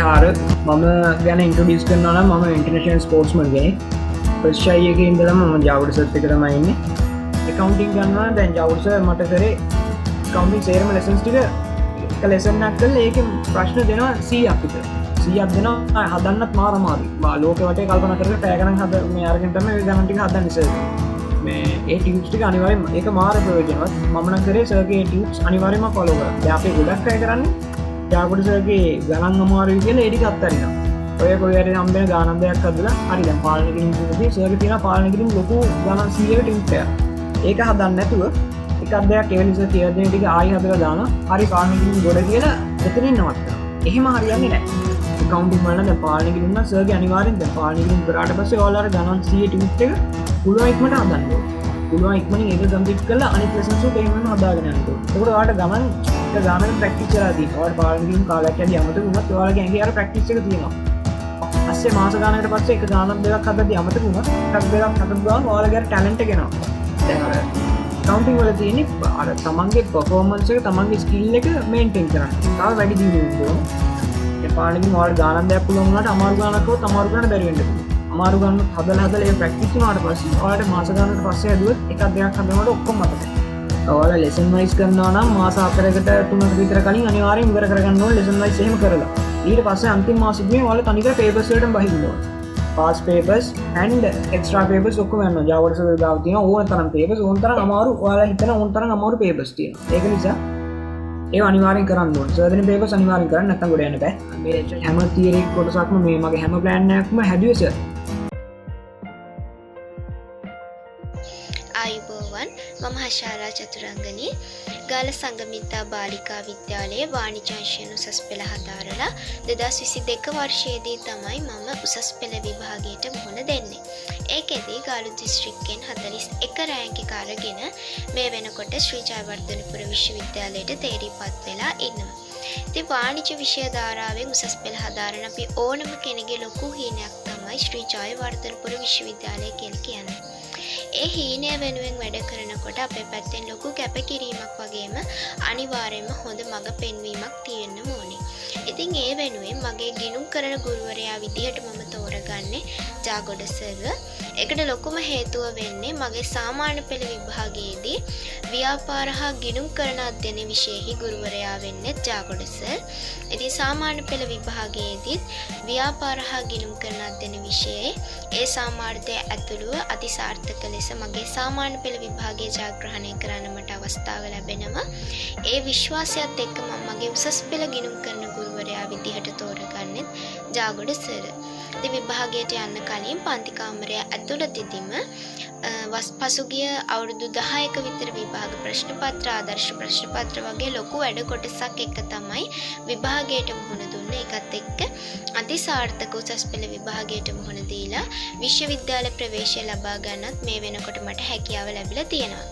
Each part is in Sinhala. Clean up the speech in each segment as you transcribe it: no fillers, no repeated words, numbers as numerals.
චාර මම ගැන ඉන්ට්‍රොඩියුස් කරනවා නම් මම ඉන්ටර්නැෂනල් ස්පෝර්ට්ස්මන් කෙනෙක්. ෆස්ට් ෂයි එකේ ඉඳලම මම ජාගොඩ සර්ත් එක තමයි ඉන්නේ. ඇකවුන්ටිං ගන්නවා නම් දැන් ජාගොඩ සර් මට කරේ ඇකවුන්ටිං සේරම ලෙසන්ස් ටික එක ලෙසන් එකක් කරලා ඒකෙන් ප්‍රශ්න දෙනවා 100ක් විතර. 100ක් දෙනවා හදන්නත් මාර අමාරුයි. ලෝකෙ වටේ කල්පනා කරලා පැය ගණන් හද මේ අරගෙන තමයි මේ ගණන් ටික හදන්නේ සර්. මේ ඒ ටියුබ්ස් ටික අනිවාර්යෙන්ම ඒක මාර ප්‍රයෝජනවත්. මම නම් කරේ සර්ගේ ටියුබ්ස් අනිවාර්යෙන්ම ෆලෝ කරා. දැන් අපි ගොඩක් අය කරන්නේ ජාගොඩ සර්ගේ ගණන් අමාරුයි කියලා ඒ ටික අත්හරිනවා. ඔය කොයි හරි හම්බෙන ගානක් දෙයක් හදලා හරි දැන් පාලන කිරීම කියනදී සර්ගේ තියෙන පාලන කිරීම ලොකු ගණන් 100ක ටියුබ් එකක්. ඒක හදන්න නැතුව එකක් දෙයක් එවැනි සර් කියලා දෙන ටික ආයි හදලා දානවා. හරි පාලන කිරීම ගොඩ කියලා එතනින් නවත්තනවා. එහෙම හරියන්නේ නැහැ. ඇකවුන්ටිං වල නම් දැන් පාලන කිරීම නම් සර්ගේ අනිවාර්යෙන් දැන් පාලන කිරීම කරාට පස්සේ ඔයාලා අර ගණන් 100 ටියුබ් එක පුළුවන් ඉක්මනට හදන්න ඕනේ. පුළුවන් ඉක්මනින් ඒක කම්ප්ලීට් කරලා අනිත් ලෙසන්ස් උත් එහෙමම හදාගෙන යන්න ඕනේ. එතකොට ඔයාලට ගමන් එක ගානක ප්‍රැක්ටිස් කරලා තියෙනවා. ඔයාලට පාලන කිරීම කාලයක් යද්දී අමතක වුණත් ඔයාලගේ ඇඟේ අර ප්‍රැක්ටිස් එක තියෙනවා. පස්සේ මාස ගානකට පස්සේ එක ගානක් දෙකක් හදද්දී අමතක වුණත් එකක් දෙකක් හදපු ගමන් ඔයාලගේ අර ටැලන්ට් එක එනවා. දැන් අර ඇකවුන්ටිං වල තියෙන්නේ අර තමන්ගේ පර්ෆෝමන්ස් එක තමන්ගේ ස්කිල් එක මේන්ටේන් කරන්න. තව වැඩි දියුණු වෙන්න ඕනේ. ඒ පාලන කිරීම ඔයාලට ගානක් දෙයක් පුළුවන් වුණාට අමාරු ගානක් වුණොත් අමාරු ගාන බැරි වෙන්න පුළුවන්. අමාරු ගානක් හදලා හදලා ඒ ප්‍රැක්ටිස් වුණාට පස්සේ ඔයාලට මාස ගානකට පස්සේ හැදුවොත් එකක් දෙකක් හදනකොට ඔක්කොම මතකයි. ඔයාලා ලෙසන් වයිස් කරනවා නම් මාස 4කට 3කට විතර කලින් අනිවාර්යෙන් ඉවර කරගන්න ඕනේ ලෙසන් වයිස් එහෙම කරලා. ඊට පස්සේ අන්තිම මාසෙදී ඔයාලා තනිකර පේපර්ස් වලටම බහින්න ඕනේ. Pass papers and extra papers ඔක්කොම යනවා. ජාගොඩ සර් ගාව තියෙන ඕන තරම් පේපර්ස් ඕන තරම් අමාරු ඔයාලා හිතන ඕන තරම් අමාරු පේපර්ස් තියෙනවා. ඒක නිසා ඒව අනිවාර්යෙන් කරන්න ඕනේ. සර් දෙන පේපර්ස් අනිවාර්යෙන් කරන්න නැත්නම් ගොඩ යන්න බෑ. මේ හැම තියරි කොටසක්ම මේ මගේ හැම ප්ලෑන් එකක්ම හැදුවේ සර්. ආයුබෝවන්, මම හෂාරා චතුරංගනී ගාල සංගමිත්තා බාලිකා විද්‍යාලයේ වාණිජ අංශයෙන් උසස් පෙළ හදාරලා 2022 වර්ෂයේදී තමයි මම උසස් පෙළ විභාගයට මුහුණ දෙන්නේ. ඒකෙදී ගාලු දිස්ත්‍රික්කයෙන් 41 රෑන්ක් එක අරගෙන මේ වෙනකොට ශ්‍රී ජයවර්ධනපුර විශ්වවිද්‍යාලයට තේරීපත් වෙලා ඉන්නවා. ඉතින් වාණිජ විෂය ධාරාවෙන් උසස් පෙළ හදාරන අපි ඕනම කෙනෙකුගේ ලොකු හීනයක් තමයි ශ්‍රී ජයවර්ධනපුර විශ්වවිද්‍යාලය කියලා කියන්නේ. ඒ හීනය වෙනුවෙන් වැඩ කරනකොට අපේ පැත්තෙන් ලොකු කැපකිරීමක් වගේම අනිවාර්යයෙන්ම හොඳ මඟ පෙන්වීමක් තියෙන්න ඕනේ. ඉතින් ඒ වෙනුවෙන් මගේ ගිණුම් කරන ගුරුවරයා විදිහට මම තෝරගන්නේ ජාගොඩ සර්ව. ඒකට ලොකුම හේතුව වෙන්නේ මගේ සාමාන්‍ය පෙළ විභාගයේදී ව්‍යාපාර හා ගිණුම් කරන අධ්‍යයන විෂයෙහි ගුරුවරයා වෙන්නේ ජාගොඩ සර්. ඉතින් සාමාන්‍ය පෙළ විභාගයේදීත් ව්‍යාපාර හා ගිණුම් කරන අධ්‍යයන විෂයේ ඒ සාමාර්ථය ඇතුළුව අතිසාර්ථක ලෙස මගේ සාමාන්‍ය පෙළ විභාගය ජයග්‍රහණය කරන්න මට අවස්ථාව ලැබෙනවා. ඒ විශ්වාසයත් එක්ක මම මගේ උසස් පෙළ ගිණුම් කරන ගුරුවරයා විදිහට තෝරගන්නෙත් ජාගොඩ සර්. ඉතින් විභාගයට යන්න කලින් පන්ති කාමරය ඇතුළතදීම පසුගිය අවුරුදු 10ක විතර විභාග ප්‍රශ්න පත්‍ර ආදර්ශ ප්‍රශ්න පත්‍ර වගේ ලොකු වැඩ කොටසක් එක්ක තමයි විභාගයට මුහුණ දුන්නේ. ඒකත් එක්ක අතිසාර්ථක උසස් පෙළ විභාගයට මුහුණ දීලා විශ්වවිද්‍යාල ප්‍රවේශය ලබා ගන්නත් මේ වෙනකොට මට හැකියාව ලැබිලා තියෙනවා.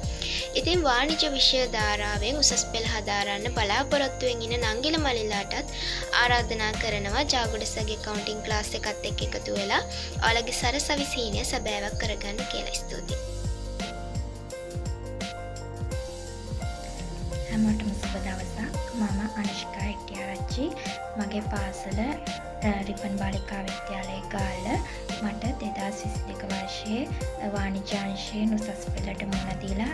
ඉතින් වාණිජ විෂය ධාරාවෙන් උසස් පෙළ හදාරන්න බලාපොරොත්තුවෙන් ඉන්න නංගිල මල්ලිලාටත් ආරාධනා කරනවා ජාගොඩ සර්ගේ ඇකවුන්ටිං ක්ලාස් එකත් එක්ක එකතු වෙලා ඔයාලගේ සරසවි සීනය සැබෑවක් කරගන්න කියලා. ස්තුතියි. හැමෝටම සුබ දවසක්. මම අනුෂ්කා හෙට්ටිආරච්චි. මගේ පාසල රිපන් බාලිකා විද්‍යාලය ගාල්ල. මට 2022 වර්ෂයේ වාණිජ අංශයෙන් උසස් පෙළට මුහුණ දීලා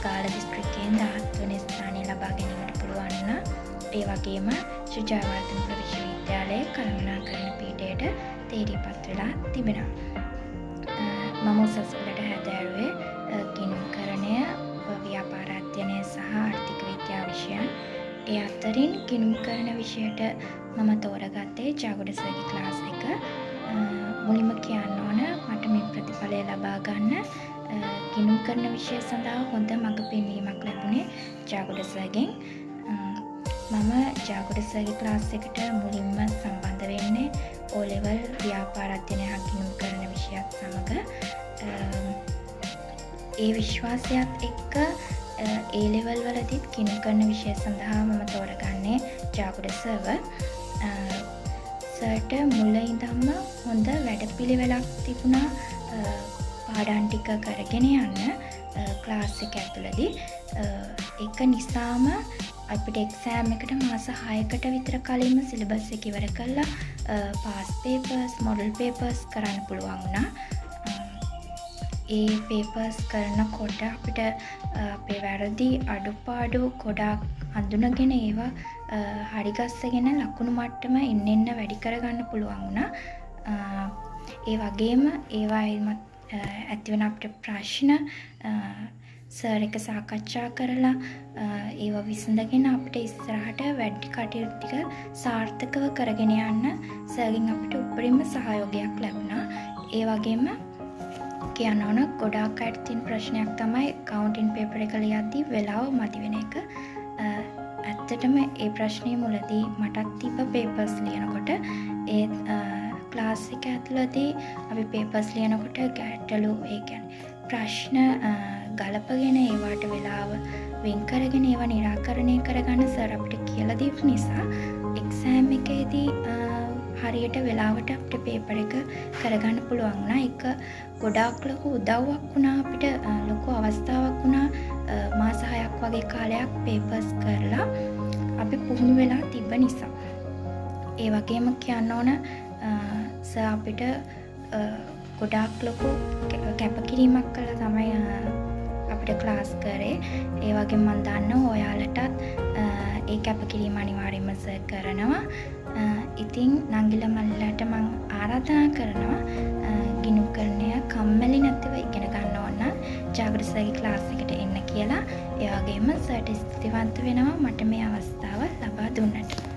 ගාල්ල දිස්ත්‍රික්කයෙන් 17 වන ස්ථානය ලබා ගැනීමට පුළුවන් වුණා. ඒ වගේම ශ්‍රී ජයවර්ධනපුර විශ්වවිද්‍යාලයේ කළමනාකරණ පීඨයට තේරීපත් වෙලා තිබෙනවා. මම උසස් පෙළට හැදෑරුවේ ගිණුම්කරණය, ව්‍යාපාර අධ්‍යයනය සහ ආර්ථික විද්‍යා විෂයන්. ඒ අතරින් ගිණුම්කරණ විෂයට මම තෝරගත්තේ ජාගොඩ සර්ගේ ක්ලාස් එක. මුලින්ම කියන්න ඕන මට මේ ප්‍රතිඵලය ලබා ගන්න ගිණුම්කරණ විෂය සඳහා හොඳ මඟ පෙන්වීමක් ලැබුණේ ජාගොඩ සර්ගෙන්. මම ජාගොඩ සර්ගේ ක්ලාස් එකට මුලින්ම සම්බන්ධ වෙන්නේ ඕ ලෙවල් ව්‍යාපාර අධ්‍යයනය හා ගිණුම්කරණ විෂයත් සමග. ඒ විශ්වාසයත් එක්ක ඒ ලෙවල් වලදීත් ගිණුම්කරණ විෂය සඳහා මම තෝරගන්නේ ජාගොඩ සර්ව. සර්ට මුල ඉඳන්ම හොඳ වැඩපිළිවෙලක් තිබුණා. පාඩම් පාඩම් ටික කරගෙන යන්න ක්ලාස් එක ඇතුළතදී. ඒක නිසාම අපිට එක්සෑම් එකට මාස 6කට විතර කලින්ම සිලබස් එක ඉවර කරලා පාස් පේපර්ස්, මොඩල් පේපර්ස් කරන්න පුළුවන් වුණා. ඒ පේපර්ස් කරනකොට අපිට අපේ වැරදි අඩුපාඩු ගොඩාක් හඳුනගෙන ඒවා හරිගස්සගෙන ලකුණු මට්ටම එන්න එන්න වැඩි කරගන්න පුළුවන් වුණා. ඒ වගේම ඒවායින්මත් ඇතිවන අපිට ප්‍රශ්න සර් එක්ක සාකච්ඡා කරලා ඒවා විසඳගෙන අපිට ඉස්සරහට වැඩි කටයුතු ටික සාර්ථකව කරගෙන යන්න සර්ගෙන් අපිට උපරිම සහයෝගයක් ලැබුණා. ඒ වගේම කියන්න ඕන, ගොඩාක් අයට තියෙන ප්‍රශ්නයක් තමයි ඇකවුන්ටින් පේපර් එක ලියද්දි වෙලාව මදි වෙන එක. ඇත්තටම ඒ ප්‍රශ්නය මුලදී මටත් තිබ්බ පේපර්ස් ලියනකොට. ඒත් ක්ලාස් එක ඇතුළතදී අපි පේපර්ස් ලියනකොට ගැටලු, ඒ කියන්නේ ප්‍රශ්න ගලපගෙන, ඒවාට වෙලාව වෙන් කරගෙන, ඒවා නිරාකරණය කරගන්න සර් අපිට කියලා දීපු නිසා එක්සෑම් එකේදී හරියට වෙලාවට අපිට පේපර් එක කරගන්න පුළුවන් වුණා. ඒක ගොඩාක් ලොකු උදව්වක් වුණා අපිට, ලොකු අවස්ථාවක් වුණා මාස 6ක් වගේ කාලයක් පේපර්ස් කරලා අපි පුහුණු වෙලා තිබ්බ නිසා. ඒ වගේම කියන්න ඕන, සර් අපිට ගොඩාක් ලොකු කැපකිරීමක් කරලා තමයි අපිට ක්ලාස් කරේ. ඒ වගේම මං දන්නවා ඔයාලටත් ඒ කැපකිරීම අනිවාර්යෙන්ම සර් කරනවා. ඉතින් නංගිලා මල්ලිලාට මං ආරාධනා කරනවා ගිණුම්කරණය කම්මැලි නැතිව ඉගෙන ගන්න ඕන නම් ජාගර සර්ගේ ක්ලාස් එකට එන්න කියලා. ඒ වගේම සර්ට ස්තුතිවන්ත වෙනවා මට මේ අවස්ථාව ලබා දුන්නට.